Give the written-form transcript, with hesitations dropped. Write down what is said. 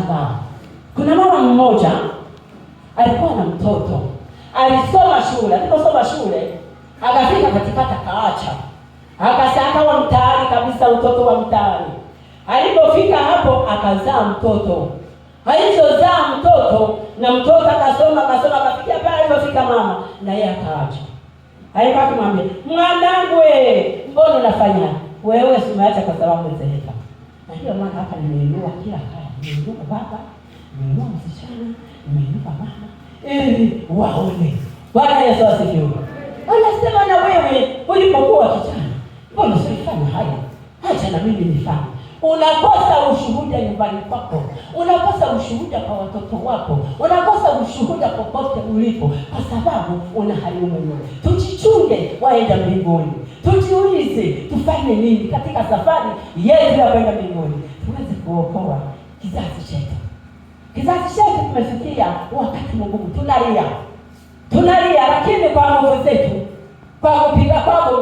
Mshangao. Kuna mama mmoja alikuwa na mtoto, alisoma shule. Aliposoma shule akafika katikati akaacha, akawa mtaani kabisa, mtoto wa mtaani. Alipofika hapo akazaa mtoto. Alizozaa mtoto na mtoto akasoma akasoma, akafikia pale alipofika mama, na yeye akaacha. Alikuwa akimwambia, mwanangu, mbona unafanya wewe? Umeacha kwa sababu zeeka. Na ndio maana hapa nimeinua kila kaya, nimeinua baba, nimeinua msichana, nimeinua mama, ili waone. Bwana Yesu asifiwe. Anasema na wewe ulipokuwa kijana, mbona usifanye haya? Acha na mimi nifanye. Unakosa ushuhuda nyumbani kwako, unakosa ushuhuda kwa watoto wako, unakosa ushuhuda popote ulipo, kwa sababu una hali mwenyewe. Tujichunge waenda mbinguni, tujiulize tufanye nini katika safari yetu ya kwenda mbinguni, tuweze kuokoa kizazi chetu. Kizazi chetu tumefikia wakati mgumu, tunalia tunalia, lakini kwa nguvu zetu, kwa kupiga kwako